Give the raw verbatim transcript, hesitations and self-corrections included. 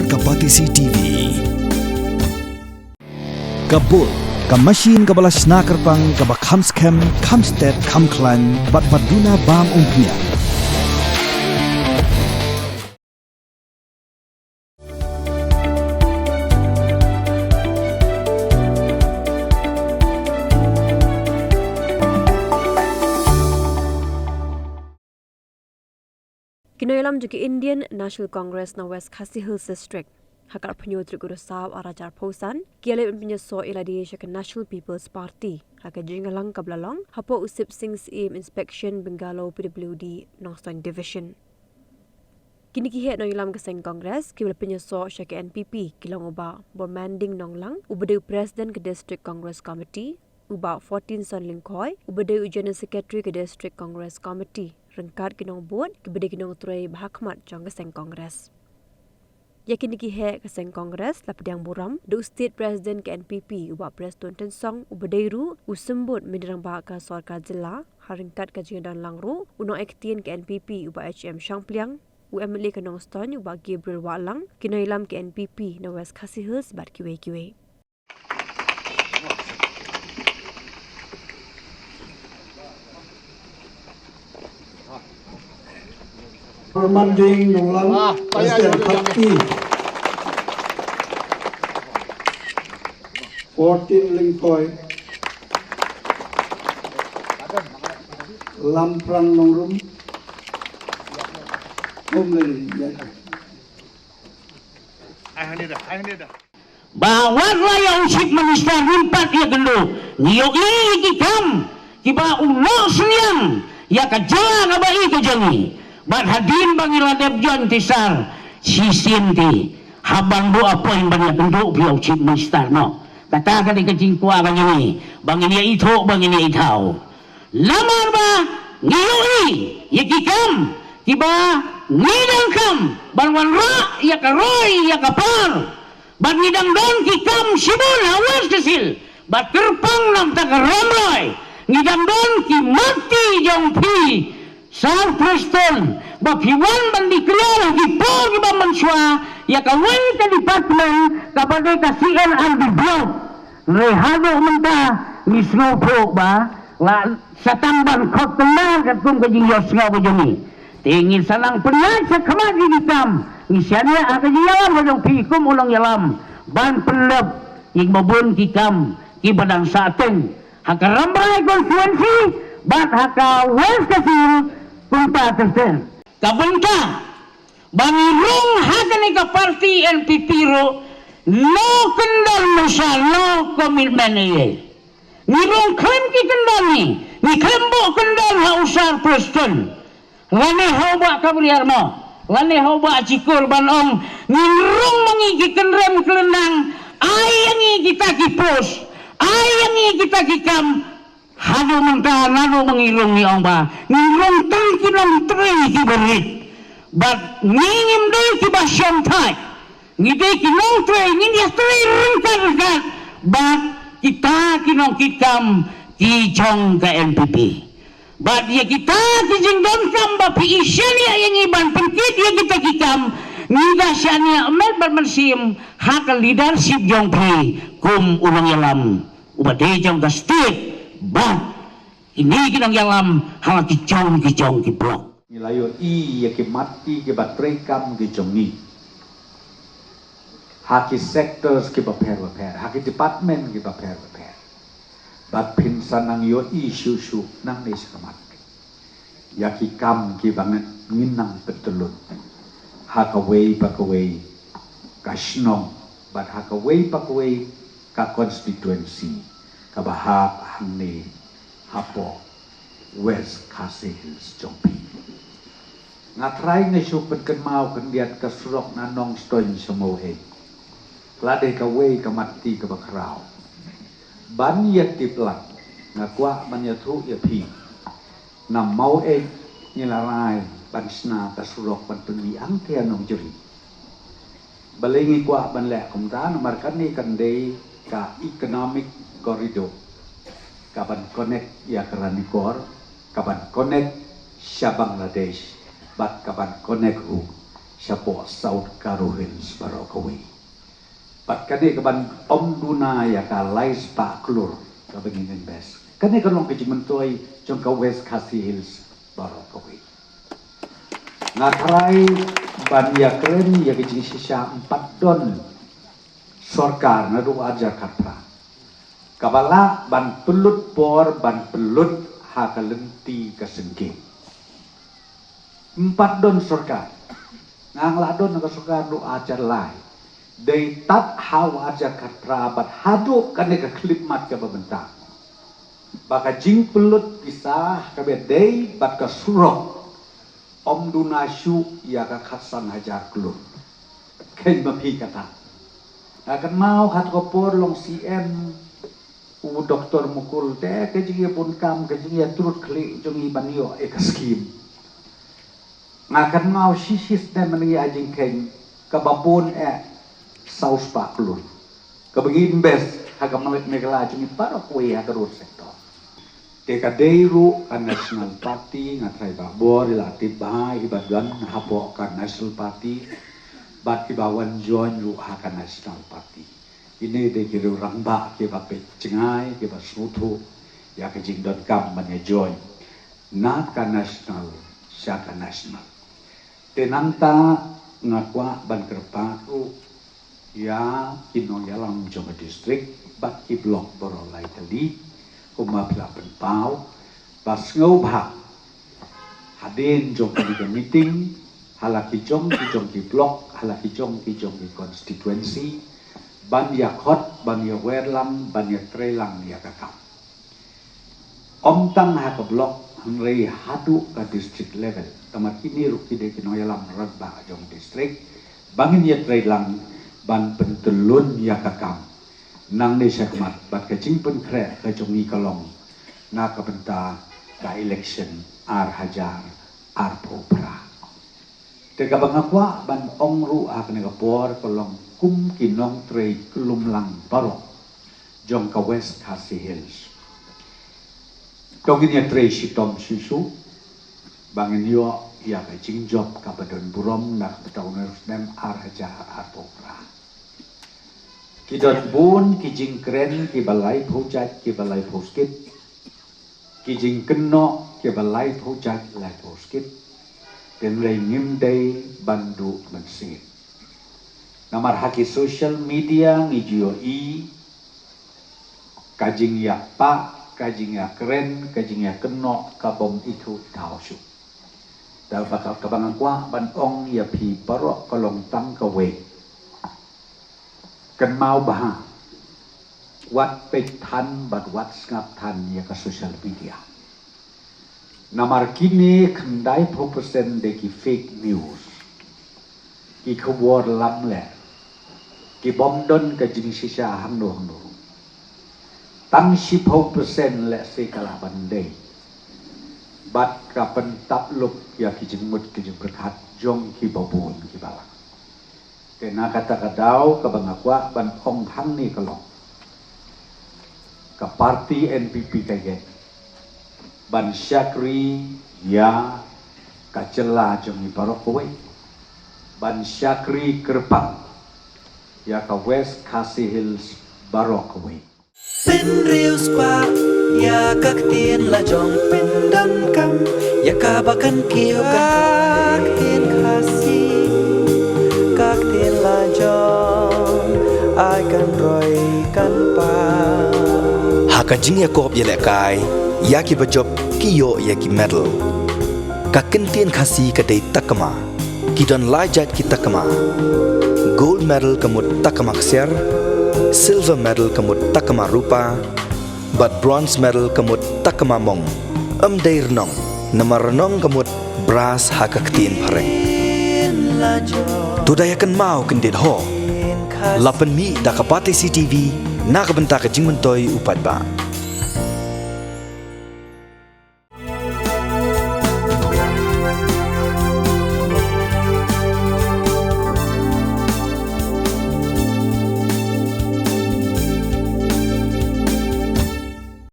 Ka Batesi T V. Ka Bull, ka machine kaba la shna kyrpang, kaba kham skhem, kham stet, kham khlaiñ, bad ba duna bam umphniang. Ki nongïalam jong ki Indian National Congress na West Khasi Hills District, ha ka arphew hynñiew tarik u Risaw arhajar arphew san, ki la leit ban pynïasoh ïa lade sha ka National People's Party ha ka jingïalang kaba la long hapoh u Sip Sing Syiem Inspection Bungalow, P W D, Nongstoiñ Division. Kine ki heh nongïalam ka seng Congress kiba la pynïasoh sha ka N P P ki long u Bah Bormanding Nonglang, uba dei u President ka District Congress Committee, u Bah Fortinson Lyngkhoi, uba dei u General Secretary ka District Congress Committee, ryngkat ki nongbud kiba dei ki nongtrei ba ha khmat jong ka seng Congress. Ïa kine ki heh ka seng Congress la pdiang burom da u State President ka N P P, u Bah Prestone Tynsong, uba dei ruh u symbud mynrangbah ka sorkar jylla, ha ryngkat ka jingdon lang ruh u nongaktien ka N P P, u Bah H M Shangpliang, u M L A ka Nongstoiñ, u Bah Gabriel Wahlang, ki nongïalam ka N P P na West Khasi Hills bad kiwei kiwei. Bormanding Nonglang, President Party. Fortinson Lyngkhoi, Lamprang Nongrum. Home Lady, ya. Ba wat la ïa u Chief Minister ngim pat ïakynduh, ngi ïohi ïa ki kam kiba u noh synñiang ïa ka jylla kaba i ka jong ngi. Bad hadien ba ngi la dep join Tisar shisien te, hap ban buh appoint ban ïakynduh phi ïa u Chief Minister noh. Kata ka dei ka jingkwah ka jong ngi ba ngin ïa ithuh, ba ngin ïa ithaw. Namar ba ngi ïohi ïa ki kam kiba ngi dang kham ban wanrah ïa ka roi ïa ka par. Bad ngi dang don ki kam shibun ha West Khasi Hills. Bad kyrpang na ka bynta ka ram roi, ngi dang don ki matti jong phi, Sir Prestone, ba phi wan ban declare ha ki por kiba mynshuwa ïa kawei ka department kaba dei ka C and RD block. Hynrei haduh mynta ngi sngewthuh ba la sa tang ban khot tyndar katkum ka jingïohsngew ka jong ngi. Te ngin sa nang pynïaid shakhmat ïa ki kam, ngi shaniah ha ka jingïalam ka jong phi kum u nongïalam ban pynlep ïa kiba bun ki kam kiba dang sahteng ha ka Rambrai constituency bad ha ka West Khasi Hills kumta ter ter. Ka bynta ba ngi rung ha kane ka party N P P ruh, no kyndon, no sha, no commitment ei ei. Ngi rung khlem ki kyndon ngi, ngi khlem buh kyndon ha u Sir Prestone, lane ha u Bah Gabriel mo, lane ha u Bah Chikur ban ong ngin rung ma ngi ki kynrem klyndang, ai ïa ngi kita ki post, ai ïa ngi kita ki kam. Haduh mynta naduh ba ngi rung ngi ong ba ngi rung tang ki nongtrei kiba rit. Bad ngi ngim dei kiba shongthait. Ngi dei ki nongtrei, ngin ïatrei ryngkat ryngkat bad kita ki nongkitkam ki jong ka N P P. Bad ïa kita ki jingdonkam ba phi i shaniah ïa ngi ban pynkit ïa kita ki kam, ngi da shaniah met bad mynsiem ha ka leadership jong phi kum u nongïalam uba dei jong ka state bad kine ki nongïalam ha la ki jong ki jong ki block. Ngi la ïohi ïa ki matti kiba treikam ki jong ngi ha ki sectors kiba pher ba pher, ha ki department kiba pher ba pher. Bad phin sa nang ïohi shuh shuh nangne shakhmat ïa ki kam kiba ngin nang pyntyllun ha kawei pa kawei ka shnong bad ha kawei pa kawei ka constituency kaba hap hangne hapoh West Khasi Hills jong phi. Nga trai nga shu pynkynmaw khyndiat ka surok na Nongstoiñ sha Mawheng. Ka la dei kawei ka matti kaba khraw. Ban ïa tip lang, nga kwah ban ïathuh ïa phi. Na Mawheng ngi la rai ban shna ka surok ban pynbiang ïa Nongjri. Balei ngi kwah ban leh kumta? Namar kane kan dei ka economic corridor kaban connect ïa ka Ranikor, kaban connect sha Bangladesh bad kaban connect ruh shapoh South Garo Hills baroh kawei. Bad kane ka ban ym duna ïa ka lai spah klur kaba ngin invest. Kane ka long ka jingmyntoi jong ka West Khasi Hills baroh kawei. Nga trai ban ïakren ïa ka jingshisha, ym pat don sorkar naduh arhajar khatphra kaba lah ban pynlut por, ban pynlut ha ka lynti ka syngkien. Ym pat don sorkar. Nga nga lah don ka sorkar naduh arhajar lai. Dei tad ha u arhajar khatphra bad haduh kane ka khyllipmat kaba mynta, ba ka jingpynlut pisa kaba dei bad ka surok ym duna shuh ïa ka khatsan hajar klur. Kheiñ ma phi kata. Nga kynmaw ha kato ka por long C M u Doktor Mukul, te ka jingïabun kam, ka jingïatrud khlieh jong ngi ban ïoh ïa ka skim. Nga kynmaw shi shi snem mynta ka jingkheiñ kaba bun eh saw spah klur kaba ngi invest ha ka Meghalaya jong ngi baroh kawei ha ka road sector. Te ka dei ruh ka National Party, nga trai ba bor i la tip bha i ba don hapoh ka National Party bad i ba wan join ruh ha ka National Party. Kine dei ki riew rangbah kiba peit jngai, kiba sngewthuh ïa ka jingdonkam ban ïa join na ka National sha ka National. Te nangta nga kwah ban kyrpad ruh ïa ki nongïalam jong ka district bad ki block baroh lai tylli, kumba phi la pynpaw, ba sngewbha hadien jong kane ka meeting, ha la ki jong ki jong ki block, ha la ki jong ki jong ki constituency, ban ïa khot, ban ïa wer lang, ban ïa trei lang ïa ka kam. Ym tang ha ka block, hynrei haduh ka district level. Namar kine ruh ki dei ki nongïalam rangbah jong district, ba ngin ïa trei lang ban pyntyllun ïa ka kam. Nangne shakhmat bad ka jingpynkhreh ka jong ngi ka long na ka bynta ka election arhajar arphew phra. Te kaba nga kwah ban ong ruh ha kane ka por ka long kum ki nongtrei kyllum lang baroh jong ka West Khasi Hills. To ngin ïa trei shitom shisha ba ngin ïoh ïa ka jingjop kaba don burom na ka bynta une u snem arhajar arphew phra. Ki don bun ki jingkren kiba laiphew jait kiba laiphew skit. Ki jingkynnoh kiba laiphew jait laiphew skit. Hynrei ngim dei ban duh mynsiem. Namar ha ki social media ngi ju ïohi ka jingïapah, ka jingïakren, ka jingïakynnoh kabym ithuh ithaw shuh. Te kaba, kaba nga kwah ban ong ïa phi baroh ka long tang kawei. Kynmaw bha, wat peit than bad wat sngap than ïa ka social media. Namar kine khyndaiphew percent dei ki fake news, ki khubor lamler, kibym don ka jingshisha hangno hangno. Tang shiphew percent lehse ka lah ban dei, bad ka pyntap lup ïa ki jingmut ki jingpyrkhat jong kiba bun kiba lang. Te na kata ka daw kaba nga kwah ban ong hangne ka long, ka party N P P ka ïeng ban shakri ïa ka jylla jong ngi baroh kawei, ban shakri kyrpang ïa ka West Khasi Hills baroh kawei. Pynriewspah ïa ka ktien la jong, pyndonkam ïa kaba kan kiew, ka ktien Khasi, ka ktien la jong, ai kan roi kan pang. Ha ka jingïakop ïalehkai ïa kiba jop ki ïoh ïa ki medal. Ka ktien Khasi ka dei takma. Ki don lai jait ki takma. Gold medal ka mut takma ksiar, silver medal ka mut takma rupa, bad bronze medal ka mut takma mong. Ym dei rnong, namar rnong ka mut brass ha ka ktien phareng. To da ïa kynmaw kyndit ho. La pynmih da ka Batesi T V na ka bynta ka jingmyntoi u paidbah.